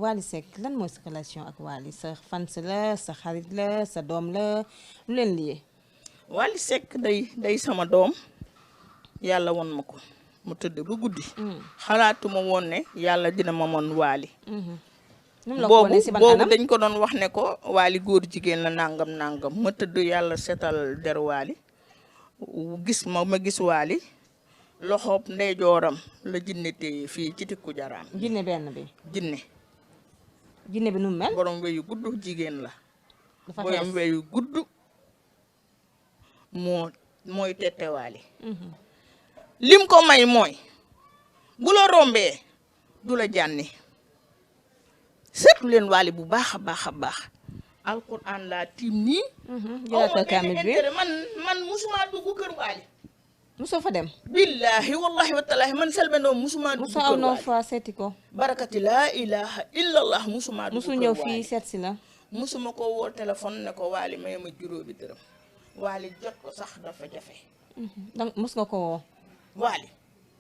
Wally Seck lan mooy sa relation ak Wally sa fans la sa xarit la sa doom la lu leen liyee. Wally Seck day sama doom yàlla won ma ko mu tëdd ba guddi. xalaatuma woon ne yàlla dina ma mën Wally. boobu dañ ko doon wax ne ko Wally góor jigéen la nangam nangam ma tëdd yàlla setal der Wally ma gis Wally loxoob ndeyjooram la jinne téye fii ci tikku jaraam. jinne benn bi. jinne bi nu mu mel. borom weyu gudd jigéen la. dafa borom weyu gudd mooy tette Wally. lim ko may mooy bu la rombee du la jànni seetu leen Wally bu baax a baax a baax. alquran laa tiim nii. jëlaat kaamil bi man musuma dugg kër Wally. musoo fa dem. billahi wallahi wa taalahi man Selbé Ndom musuma dugg kër Wally. musoo aw fa seeti ko. barakati laa ilaha illallah musuma dugg kër Wally. musu ñëw fii seet si la. musuma ko woo téléphone ne ko Wally may ma juróomi dërëm. Wally jot ko sax dafa jafe. donc mus nga ko woo. Wally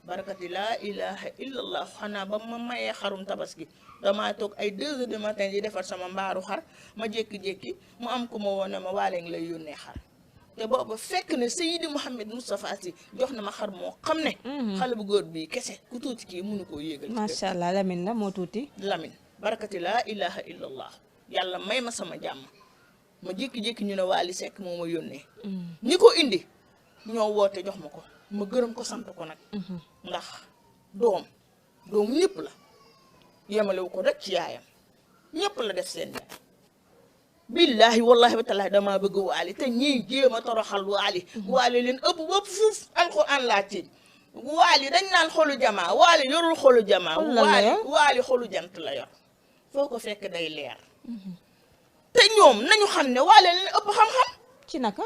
barakati laa ilaha illallah xanaa ba ma mayee xarum tabaski damaa toog ay 2 heures du matin di defar sama mbaaru xar ma jékki-jékki mu am ko ma woo ne ma Wally ngi lay yónnee xar te booba fekk ne Seydi Mouhamed Moustapha Sy jox na ma xar moo xam ne xale bu góor bii kese ku tuuti kii mënu koo yéegal. macha allah Lamine la moo tuuti. Lamine barakati laa ilaha illallah yàlla may ma sama jàmm ma jékki-jékki ñu ne Wally Seck moo ma yónnee. ñi ko indi ñoo woote jox ma ko ma gërëm ko sant ko nag. ndax doomu ñëpp la yemalewu ko rek ci yaayam ñëpp la def seen yaay. billahi wallahi wa taala damaa bëgg Wally te ñiy jéem a toroxal Wally leen ëpp bopp fuuf alxuraan laa ci Wally dañ naan xolu jamaa Wally yorul xolu jamaa. Wally xolu jant la yor foo ko fekk day leer. te ñoom nañu xam ne Wally leen ëpp xam-xam. ci naka.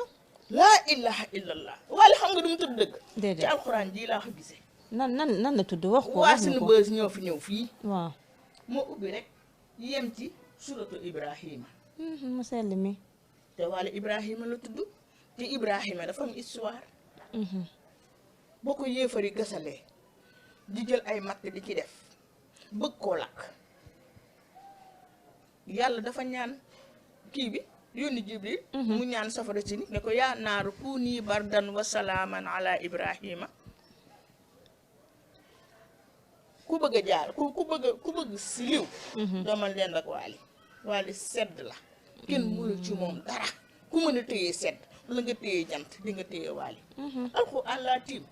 laa ilaha illallah Wally xam nga du mu tudd dëgg. déedéet ci alxuraan ji laa ko gisee. nan la tudd wax ko. waa suñu bës ñoo fi ñëw fii. waaw. moo ubbi rek yem ci suratu Ibrahima. mu sell mi. te Wally Ibrahima la tudd te Ibrahima dafa am histoire. boo ko yéefari gasalee di jël ay matt di ci def bëgg koo lakk yàlla dafa ñaan kii bi yónni Jibril mu ñaan safara si ni ne ko yaa naaru kuuni bardan wa salaaman ala Ibrahima ku bëgg a jaar ku bëgg si liw damal leen ak Wally sedd la kenn mënul ci moom dara ku mën a téye sedd la nga téye jant di nga téye Wally alxuraan laa tiim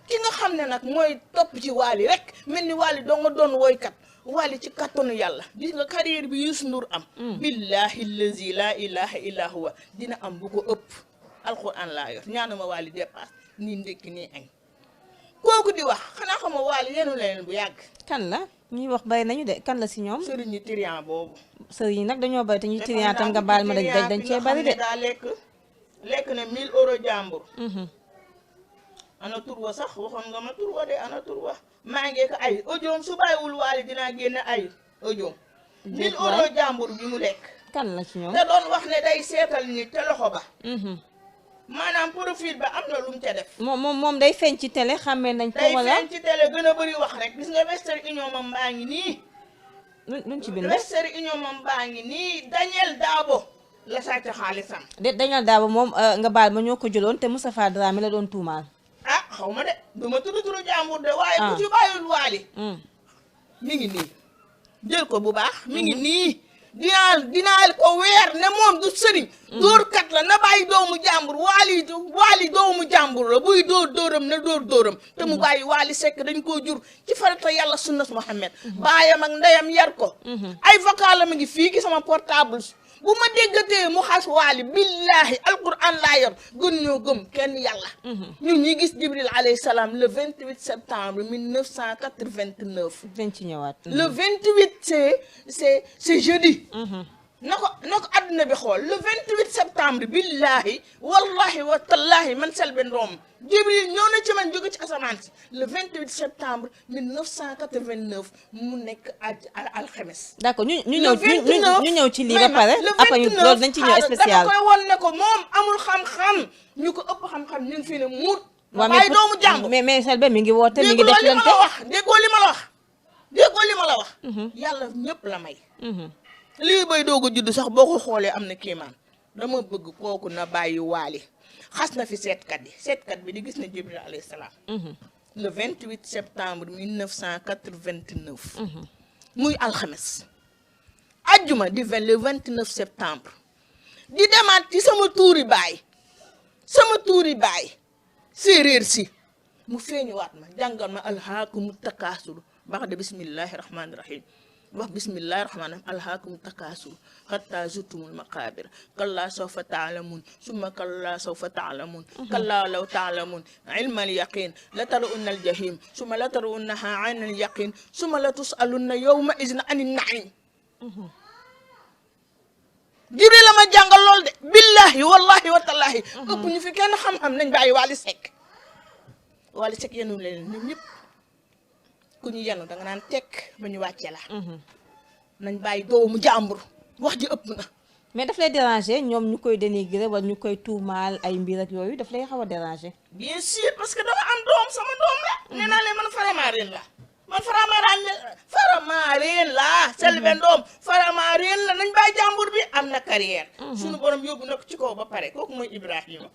ki nga xam ne nag mooy topp ci Wally rek mel ni Wally doo nga doon woykat Wally ci kattanu yàlla gis nga carrière bi Youssou Ndour am billahi allazi la ilaha illa huwa dina am bu ko ëpp alxuraan laa yor ñaanuma Wally dépasse nii ndékki nii añ kooku di wax xanaa xama Wally yenu leen bu yàgg. kan la ñuy wax bari nañu de kan la si ñoom. sëriñu trian boobu. sëriñ nag dañoo bari te ñuy trian tam nga baal ma dañ cee bari de. daa lekk ne 1000 euros jàmbur. ana tur wa sax waxoon nga ma tur wa de ana tur wa maa ngi ko ay audio su bàyyiwul Wally dinaa génne ay audio. 1000 euros jàmbur bi mu lekk. kan la ci ñoom te doon wax ne day seetal nit te loxo ba. maanaam profil ba am na lu mu ca def. moom day feeñ ci télé xàmmee nañ ko wala day feeñ ci télé gën a bëri wax rek gis nga Western Union moom baa ngi nii. luñ ci bind. Western Union moom baa ngi nii Daniel Dabo la sàcc xaalisam. Daniel Dabo moom nga baal ma ñoo ko jëloon te Moustapha Dramé la doon tuumaal. ah xaw ma de du ma tudd turu jàmbur de. waaye ku ci bàyyul Wally. mi ngi nii jël ko bu baax mi ngi nii. dinaa ko weer ne moom du sëriñ dóorkat la na bàyyi doomu jàmbur Wally doomu jàmbur la buy dóoram na dóoram te mu bàyyi Wally Seck dañ koo jur ci farata yàlla sunnas Muhammad baayam ak ndeyam yar ko ay vocal la ma ngi fii ki sama portable bu ma déggatee mu xas Wally billahi alquran laa yor gën ñoo gëm kenn yàlla ñun ñi gis Jibril alayhi salaam le 28 septembre 1989 dañ ci ñëwaat le 28 c'est jeudi na ko adduna bi xool le 28 septembre billahi wallahi wa tallahi man Selbé Ndom Jibril ñëw na ci man jóge ci asamaan si le 28 septembre 1989 mu nekk alxames. d'accord ñu ñëw ci lii ba pare après loolu dañ ci ñëw spécial dama koy won ne ko moom amul xam-xam ñu ko ëpp xam-xam ñu ngi fi ne muut waaye doomu jàmbur mais Selbé mi ngi woote mi ngi def lante déggoo li ma la wax déggoo li ma la wax yàlla ñëpp la may lii bay doog a judd sax boo ko xoolee am na kiimaan dama bëgg kooku na bàyyi waali xas na fi seetkat bi di gis na Jibril alayhi salaam le 28 septembre 1989 muy alxames ajjuma di le 29 septembre di demaat ci sama tuuri baay séeréer si mu feeñuwaat ma jàngal ma alhaakumu takaasur bax de bismillahi rahmaani rahim wax bismillahi rahmaani rahim alhaakumu takaasur hatta zurtumul maqaabir kallaa sawfa taalamun summa kallaa sawfa taalamun kallaa law taalamun ilmal yaqin la tarawunna al jahim summa la tarawunnaha aynal yaqin summa la tusalunna yawma izin anin naim Jibril la ma jàngal lool de billahi wallahi wa tallahi ëpp ñu fi kenn xam-xam nañ bàyyi Wally Seck yenu leen ñoom ñëpp ku ñu yenu da nga naan tekk ba ñu wàcce la nañ bàyyi doomu jàmbur wax ji ëpp na mais daf lay déranger ñoom ñu koy dénigrer wala ñu koy tuumaal ay mbir ak yooyu daf lay xaw a déranger bien sûr parce que dama am doom sama doom la nee naa leen man Faramareen la Selbé Ndom Faramareen la nañ bàyyi jàmbur bi am na carrière suñu borom yóbbu na ko ci kaw ba pare kooku mooy Ibrahima